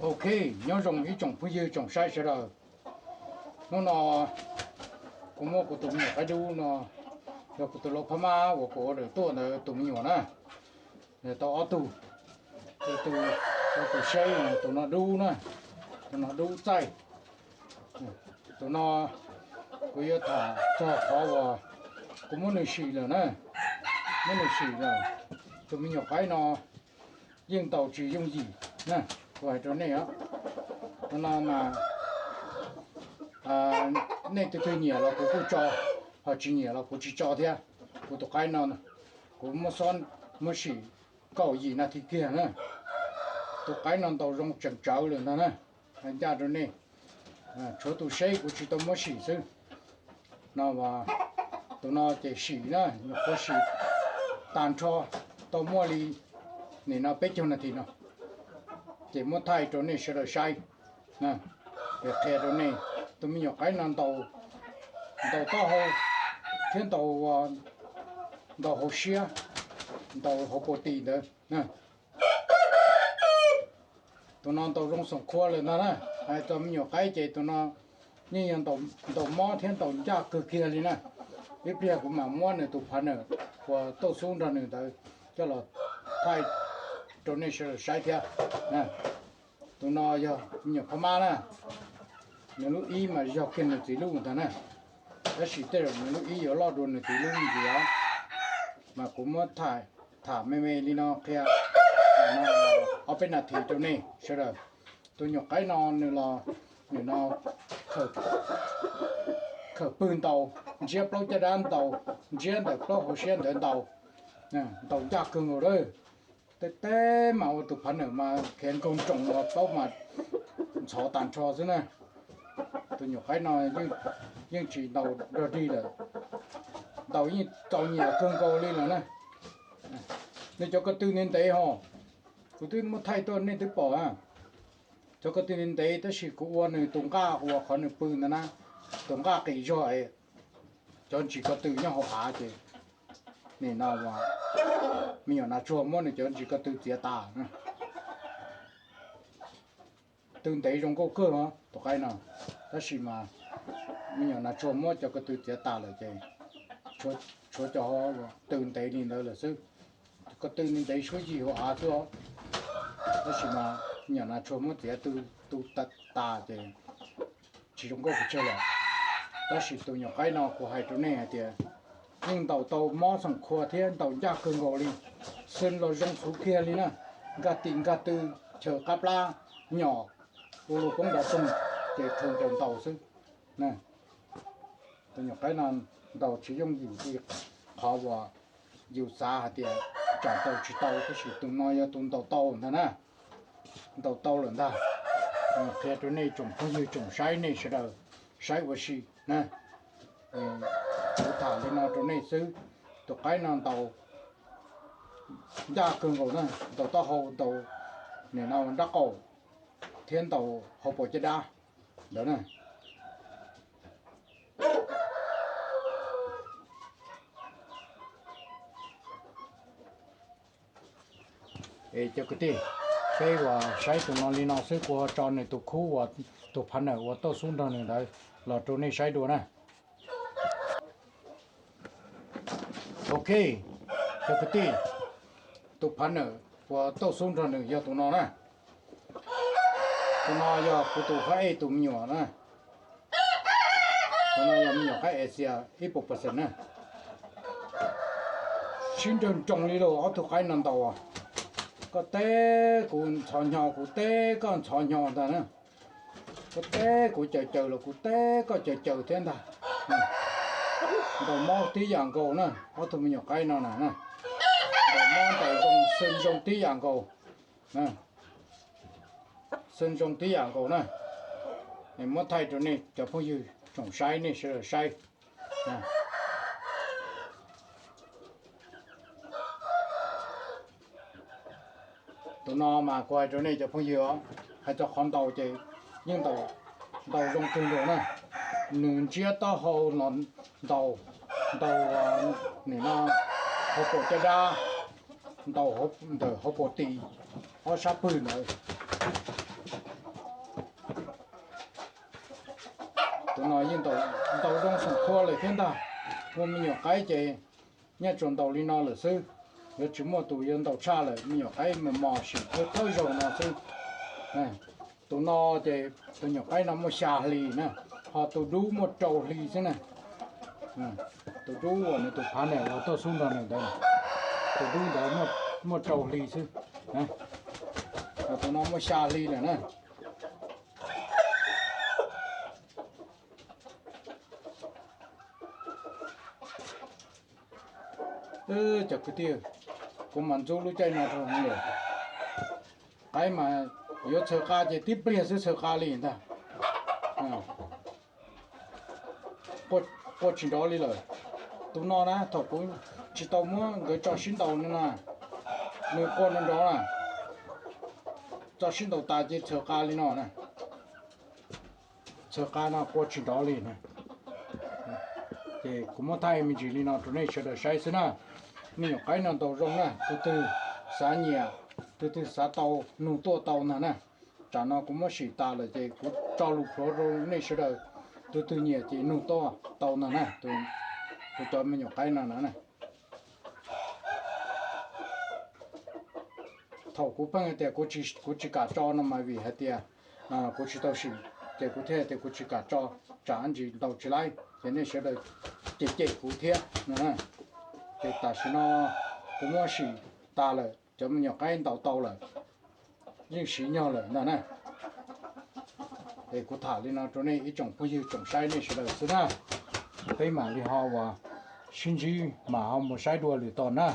Ok, nyob zoo ib tsoom phooj ywg tsoom saib sawv daws. Hnub no kuv muab kuv tus me nyuam qaib dub no, yog kuv tus lau phab mab uas kuv ua dawm tuaj ntawd tus me nyuam na, tau ob tug, tus, tus seb, tus no dub na, tus no dub txaij. Tus no kuv yuav tham txog qhov uas kuv muab nws sim lawm na, muab nws sim lawm. Tus me nyuam qaib no yeej ntaus tsis yooj yim na, kuv hais rau nej os. Tus no mas nej tus twg nyiam los kuv kuj tso, ho tsis nyiam los kuv tsis tso thiab. Kuv tus qaib no kuv muab xob, muab sim kaum yim nas this kiag na. Tus qaib no ntaus zoo tseem tsawv lawm ntag na, hais ncaj rau nej. Tshuav tus seb kuv tsis tau muab sim xwb. No, tus no ces sim na, nyuam qhuav sim tag nrho tau muaj li nim no peb caug nas this no, ces muab thaij rau nej sawv daws saib. Qhia rau nej, tus me nyuam qaib no ntaus taub hau thiab ntaus hauv siab, ntaus hauv paus tis ntawd. Tus no ntaus zoo xoom khua lawm ntag na. Hais txog me nyuam qaib ces tus no yeej yog ntaus mob thiab ntaus ncaj kawg kiag li na. Ib pliag kuv mam muab nws tus phav nawm uas tauj xub nrog nws ntawd coj los thaij rau nej sawv daws saib thiab. Tus no yog me nyuam phab mab na, nws lub ib mas yog kiag nws txiv lub ntag na, tab sis tej zaum nws lub ib yuav loj dua nws txiv lub ntxiv os. Mas kuv muab tham me me li no qhia ob peb nas this rau nej sawv daws. Tus nyuam qaib no nws los, nws no khawm pwg ntaus, ntsiab plaub caj dab ntaus, ntsiab ntawm plaub hauv siab ntawd ntaus, ntaus ncaj kawg nkaus lawm. Tej teb mas ua tus phav nawm mas khiav nkaug nroos los plaub mas ntxhov tag nrho xwb na. Tus nyuam qaib no yeej tsis ntaus dog dig lawm, ntaus yeej txaus nyiam kawg nkaus li lawm na. Nws cov ko tw ntev ntev ho, kuv twb muab thaij tuaj nej twb pom na. Cov ko tw ntev ntev tab sis kuv ua nws tus nqaj uas qhov nws pw ntawd na, tus nqaj qis zog es cov ntsis ko tw nyob hauv av ces nim no me nyuam nas tsuag muab nws cov ntsis ko tw txiav tas. Tw ntev zoo nkauj kawg os tus qaib no, tab sis mas me nyuam nas tsuag muab cov ko tw txiav tas lawm ces tshuav cov tw ntev li ntawd lawm xwb. Ko tw ntev suab yig hauv av xwb os, tab sis mas me nyuam nas tsuag muab txiav tw tas ces tsis zoo nkauj pes tsawg lawm. Tab sis tus nyuam qaib no kuv hais rau nej hais tias yeej ntaus tau mob xoom khua thiab ntaus ncaj kawg nkaus li, xwb los zoo xov kiag li na. Nkag tim nkag tw, chaw qab plab, nyom ua lus poob nrov toog ces khaws nkaus ntaus xwb. Tus nyuam qaib no ntaus tsis yooj yim li qhov uas yus xav hais tias tsam ntaus tsis tau, tab sis tus no yog tus ntaus tau ntag na, ntaus tau lawm ntag. Qhia rau nej tsoom phooj ywg tsoom saib nej sawv daws saib ua si na. Kuv tham li no rau nej xwb. Tus qaib no ntaus ncaj kawg nkaus na, ntaus taub hau, ntaus nim no nrab qaum thiab ntaus hauv paus caj dab ntawd na. Es cov kwv tij, peb uas saib tus no li no xwb, kuv ho tso nws tus khub uas tus phav nawm uas tauj xub nrog nws ntawd los rau nej saib dua na. Ok, cov kwv tij, tus phav nawm uas tauj xub nrog nws yog tus no na. Tus no yog kuv tus qab ej tus me nyuam na. Tus no yog me nyuam qaib Asia ib puas percent na. Sib nrawg nroos li lauj, ob tug qaib no ntaus, koj teb kuv ntxhov hnyo, kuv teb koj ntxhov hnyo ntag na. Koj teb kuv caws caws los kuv teb koj caws caws thiab ntag. Ntaus mob tib yam nkaus na, ob tug me nyuam qaib no na. Ntaus mob ntaus zoo, xwb zoo tib yam nkaus. Xwb zoo tib yam nkaus na. Muab thaij rau nej cov phooj ywg tsoom saib nej sawv daws saib. Tus no mas kuv hais rau nej cov phooj ywg os, hais txog qhov ntaus ces yeej ntaus zoo kawg nkaus na. Nws ntsiab taub hau los ntaus, ntaus nim no hauv paus caj dab, ntaus ntawm hauv paus tis, ob sab pwg ntawd. Yeej ntaus zoo xoom qhua lawm thiab ntag. Muaj me nyuam qaib ces nyaj tsuas ntaus li no lawm xwb. Yuav tsis muaj tus yuav ntaus tshaj lawm, me nyuam qaib mos mos sim thawb thawb zaug no xwb. Tus no ces tus nyuam qaib no muaj xya hli na, ho tus dub muaj rau hli xwb na. Tus dub uas nws tus phav nam uas tuaj xub nrog nws ntawd, tus dub ntawd muaj rau hli xwb. Tus no muaj xya hli lawm na. Cov kwv tij, kuv mas ntxub lub caij no rau hwv lawm. Qaib mas yuav txhaws qa ces tib pliag xwb txhaws qa li ntag. Qua tsis nrov li lawm. Tus no na thaum kuv tsis tau muab nkawd tso sib ntaus no na, nws qua nrov nrov na, tso sib ntaus tas ces txhaws qa li no na. Txhaws qa no qua tsis nrov li na. Ces kuv muab thaij me ntsis li no rau nej sawv daws saib xwb na. Me nyuam qaib no ntaus zoo na, tus twg xav nyiam, tus twg xav tau, nug tuaj tau ntag na. Tsam no kuv muab sim tas lawm ces kuv tso lus plhuav rau nej sawv daws, tus twg nyiam ces nug tuaj tau ntag na. Tus cov me nyuam qaib no na, thaum kuv pheej hais tias kuv tsis kam tso no mas vim hais tias kuv tsis tau sim, ces kuv thiaj tias kuv tsis kam tso, tsam ntsis ntaus tsis laib ces nej sawv daws cem cem kuv thiab no. Ces tam sim no kuv muab sim tas lawm, cov me nyuam qaib ntaus tau lawm, yeej siv nyog lawm ntag na. Es kuv tham li no rau nej ib tsoom phooj ywg tsoom saib nej sawv daws xwb na. Peb mam li ho uas sib ntsib mam ho mus saib dua lwm tom na.